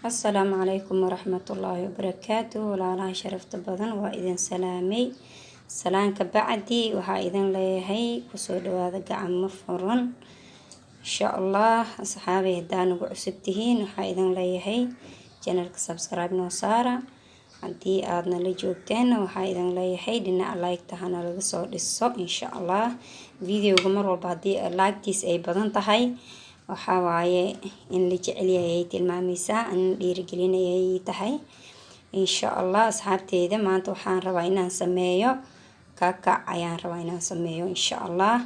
Asalaamu calaykum waraxmatullaahi wabarakaatu. Walaalaha sharafta badan, waa idin salaamay. Salaanka bacdi, waxaa idin leeyahay kusoo dhawaada gacmo furan, insha Allah. Asxaabay, haddaa nagu cusub tihiin, waxaa idin leeyahay channelka subscribe noo saara. Haddii aadna la joogteen, waxaa idin leeyahay dhinaca like-ta hana laga soo dhiso, insha Allah. Videoga mar walba haddii like-tiis ay badan tahay, waxaa waaye in la jecel yahay ay tilmaameysaa, in dhiirigelinayay tahay, insha Allah. Asxaabteyda, maanta waxaan rabaa inaan sameeyo kakac ayaan rabaa inaan sameeyo, insha Allah.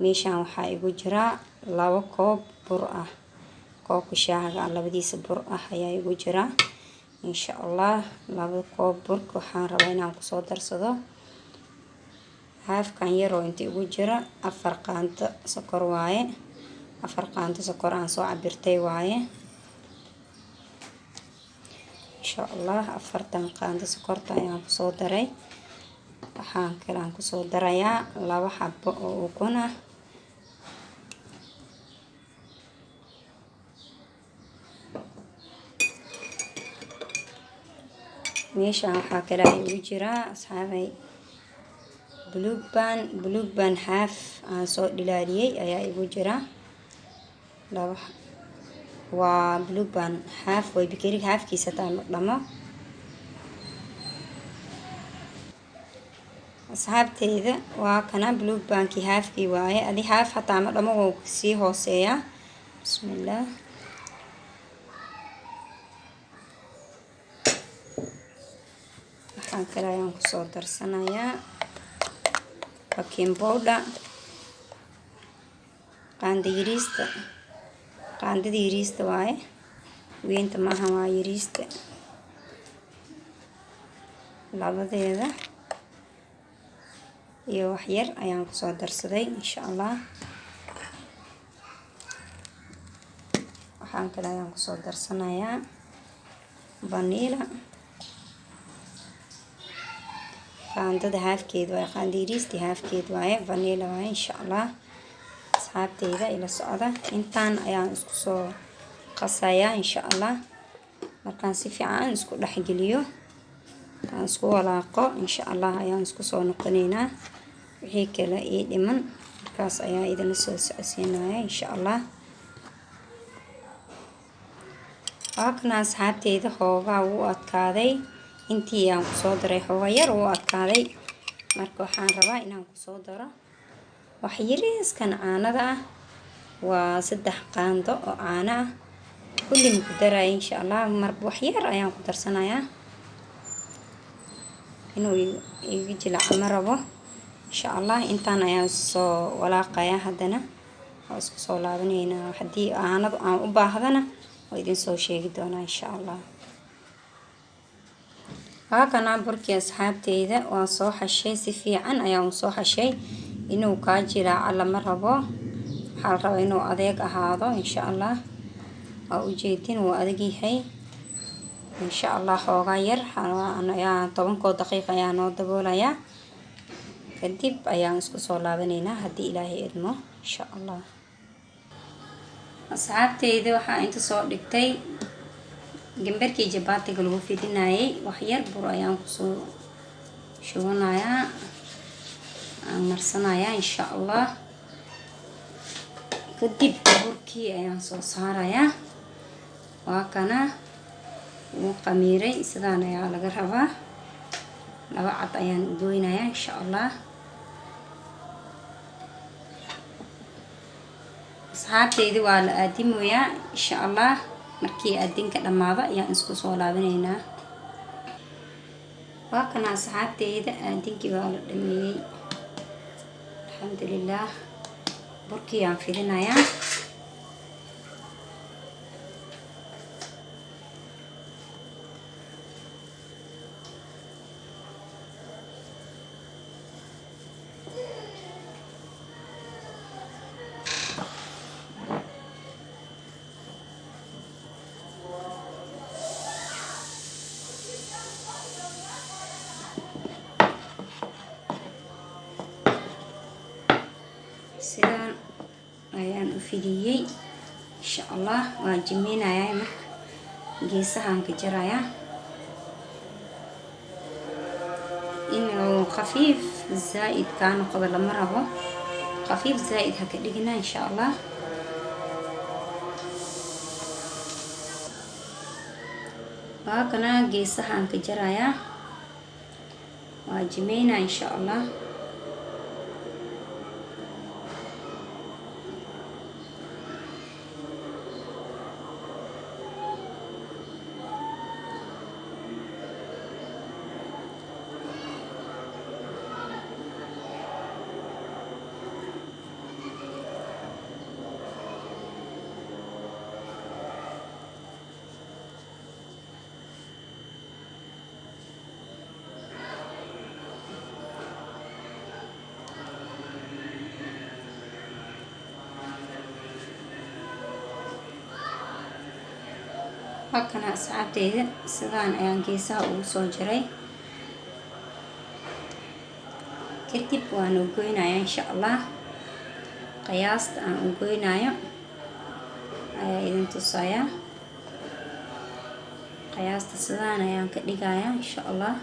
Meeshaan waxaa igu jira 2 koob bur ah, koobka shaahaga labadiisa bur ah ayaa igu jira, insha Allah. 2 koob burka waxaan rabaa inaan kusoo darsado haafkan yaroo inta igu jira 4 qaanto sokor waaye, 4 qaanto sokor aan soo cabirtay waaye, insha Allah. 4-tan qaanto sokorta ayaan kusoo daray. Waxaan kale aan kusoo darayaa 2 xabo oo ukun ah. Meeshaan waxaa kale igu jiraa, asxaabay, Blue Band half aan soo dhilaaliyey ayaa igu jira. Laba waa Blue Band half way, bakeeriga halfkiisa taa dhamo. Asxaabteyda, waa kana Blue Bandkii halfkii waaye. Adi half hataa ma dhamo, wuu sii hooseeyaa. Bismillaah. Waxaan kale ayaan kusoo darsanayaa baking powder, qaanda yariista, qaandada yariista waaye, weynta maaha, waa yariista labadeeda iyo wax yar ayaan kusoo darsaday, insha Allah. Waxaan kale ayaan kusoo darsanayaa vanilla, qaandada halfkeed waaye, qaanda yariistii halfkeed waaye, vanilla waaye, insha Allah. Asxaabteyda, ila socda. Intaan ayaan isku soo qasayaa, insha Allah. Markaan si fiican isku dhexgeliyo, aan isku walaaqo, insha Allah, ayaan isku soo noqoneynaa. Wixii kale ii dhiman markaas ayaa idinla soo socodsiinaya, insha Allah. Waa kana, asxaabteyda, hoogaa wuu adkaaday. Intii aan kusoo daray xoogaa yar wuu adkaaday. Marka waxaan rabaa inaan kusoo daro wax yariiskan caanada ah, waa 3 qaando oo caano ah. Kulli ma ku daraya, insha Allah, marba wax yar ayaan ku darsanayaa. Inuu iga jilaco ma rabo, insha Allah. Intaan ayaan soo walaaqayaa, haddana waa isku soo laabaneynaa. Haddii caanadu aan u baahdana, waa idin soo sheegi doonaa, insha Allah. Waa kana burkii, asxaabteyda, waan soo xashay, si fiican ayaan soo xashay. Inuu kaa jilaaco lama rabo, waxaa la rabaa inuu adeeg ahaado, insha Allah. Waa ujeedin, wuu adag yahay, insha Allah. Xoogaa yar ayaa 10-koo daqiiq ayaa noo daboolayaa, kadib ayaan isku soo laabaneynaa haddii Ilaahay idmo, insha Allah. Asxaabteyda, waxaa inta soo dhigtay gambarkii jabaatiga lagu fidinayay. Wax yar bur ayaan kusoo shubanayaa, aan marsanayaa, insha Allah. Kadib burkii ayaan soo saarayaa. Waa kana, wuu qamiiray, sidaan ayaa laga rabaa. 2 cad ayaan u goynayaa, insha Allah. Asxaabteydi, waa la aadimoyaa, insha Allah. Markii aadinka dhammaado ayaan isku soo laabanaynaa. Waa kana, asxaabteyda, aadinkii waa la dhameeyey, alxamdulilah. Burkii aan fidinayaa. Sidaan ayaan u fidiyey, insha Allah. Waan jiminayaa marka. Geesahaan ka jarayaa inuu khafiif zaa-id kaa noqdo lama rabo, khafiif zaa-id ha ka dhigina insha Allah. Waa kana geesahaan ka jarayaa, waa jimeynaa insha Allah. Halkana asxaabteyda sidaan ayaan geesaha ugu soo jaray. Kadib waan u goynayaa insha Allah. Qiyaasta aan u goynayo ayaa idin tusayaa. Qiyaasta sidaan ayaan ka dhigayaa insha Allah.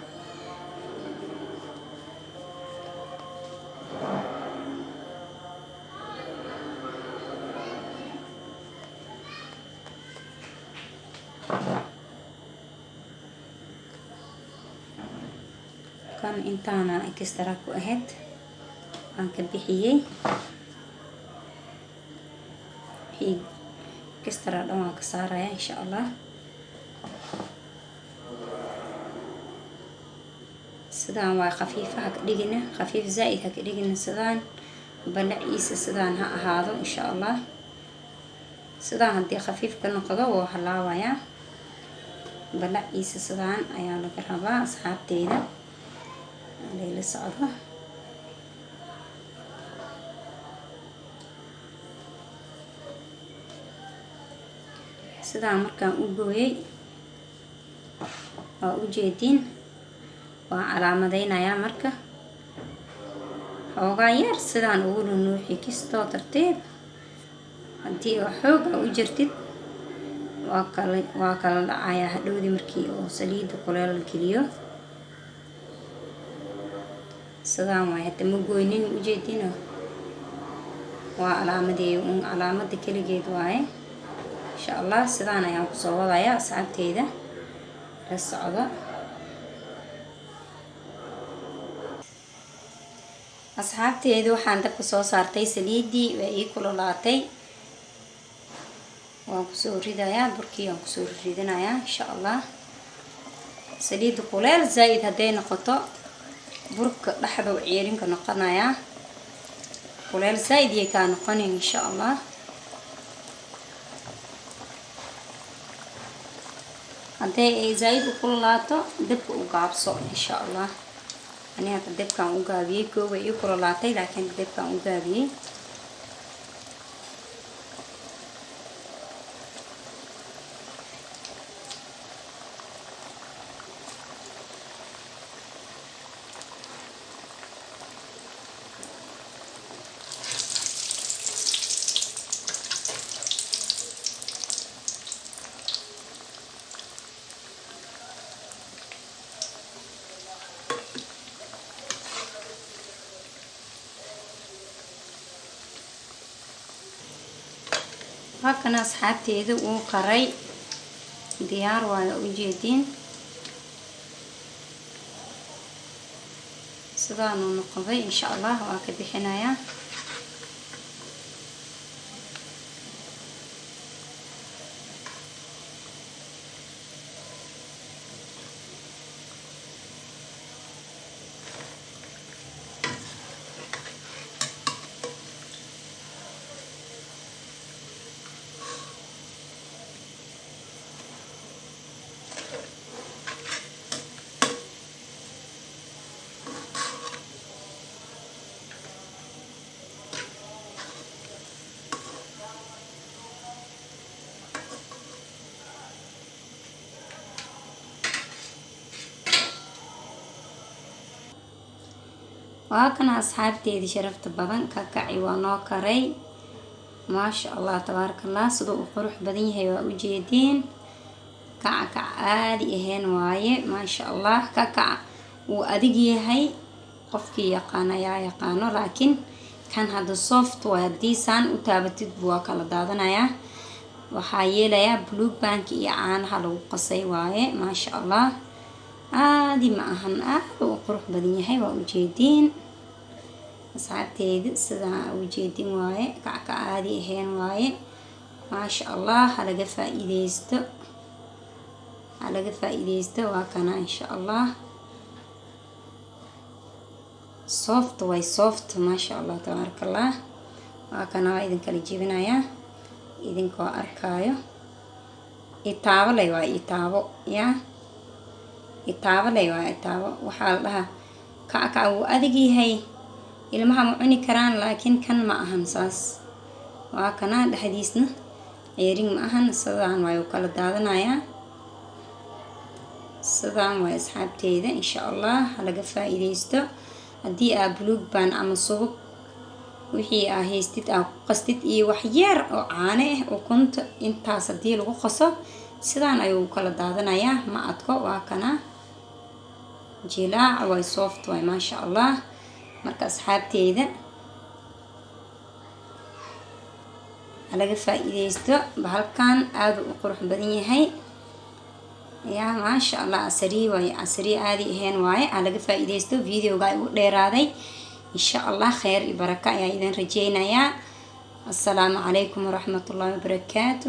Kan intaana extra ku ahayd waan ka bixiyey, wixii extra dhan waan ka saaraya insha Allah. Sidaan waa khafiifa ha ka dhigina, khafiif zaa-id ha ka dhigina, sidaan balaciisa sidaan ha ahaado insha Allah. Sidaan haddii khafiif ka noqdo wuu halaabayaa. Balaciisa sidaan ayaa laga rabaa asxaabteyda, layla socdo. Sidaan markaan u gooyey waa ujeediin, waan calaamadeynayaa. Marka xoogaa yar sidaan ugu nunuuxi kistoo tartiib. Haddii oo xoog a u jirtid waa kala dhacayaa hadhowdii markii oo saliida kuleel la geliyo. Sidaan waay, hadda ma goynin, ujeedino, waa calaamadeey un, calaamada keligeed waaye insha Allah. Sidaan ayaan kusoo wadayaa asxaabteyda, la socdo asxaabteyda. Waxaan dabka soo saartay saliidii, waa ii kululaatay, waan kusoo ridayaa burkii, waan kusoo ridinayaa insha Allah. Saliidda kuleel zaa-id hadday noqoto burka dhexda u ceerinka noqonayaa. Kuleel zaa-id yay kaa noqonin insha Allah. Hadday ay zaa-id u kululaato dabka u gaabso insha Allah. Ani hadda dabkaan u gaabiyey, koobay ii kululaatay, laakiin dabkaan u gaabiyey. Halkana asxaabteeda uu qaray, diyaar waayo, ujeediin sidaanuu noqday insha Allah. Waa ka bixinayaa. Waa kana asxaabteedii sharafta badan, ka kaci waa noo karay, maasha Allah tabaaraka Allah. Siduu u qurux badan yahay waa ujeediin. Kackac caadi ahayn waaye, maasha Allah. Kakac wuu adig yahay, qofkii yaqaan ayaa yaqaano, laakiin kan hadda soft waay. Haddii saan u taabatid waa kala daadanayaa. Waxaa yeelayaa Blue Bandka iyo caanaha lagu qasay waaye. Maasha Allah, caadi ma ahan, aada u qurux badan yahay. Waa ujeediin, asxaabteyda, sidaa ujeedin waaye. Kacka caadi ahayn waaye, maasha Allah. Halaga faa-iideysto, halaga faa-iideysto. Waa kana, insha Allah. Soft way, soft, maasha Allah, tabaaraka Allah. Waa kana, waa idin kala jebinayaa idinkoo arkaayo. Itaabo lay waa itaabo, yaa itaabo lay waa itaabo. Waxaa la dhahaa kackac wuu adag yahay, ilmaha ma cuni karaan, laakiin kan ma ahan saas. Waa kana, dhexdiisna ceerin ma ahan. Sidaan waay u kala daadanayaa, sidaan waay, asxaabteyda. Insha Allah halaga faa-iideysto. Haddii aa Blue Band ama subag wixii aa haystid aa ku qastid iyo waxyeer oo caano ah, ukunta, intaas haddii lagu qaso, sidaan ayuu kala daadanayaa, ma adko. Waa kana, jilaac waay, soft waay, maasha Allah. Marka asxaabteyda, halaga faa-iideysto bahalkan, aada u qurux badan yahay yaa, maasha Allah. Casariye waaye, casariye caadi ahayn waaye. Halaga faa-iideysto. Videoga igu dheeraaday. Insha Allah kheyr iyo baraka ayaa idin rajeynayaa. Assalaamu calaykum waraxmatullaahi wabarakaatu.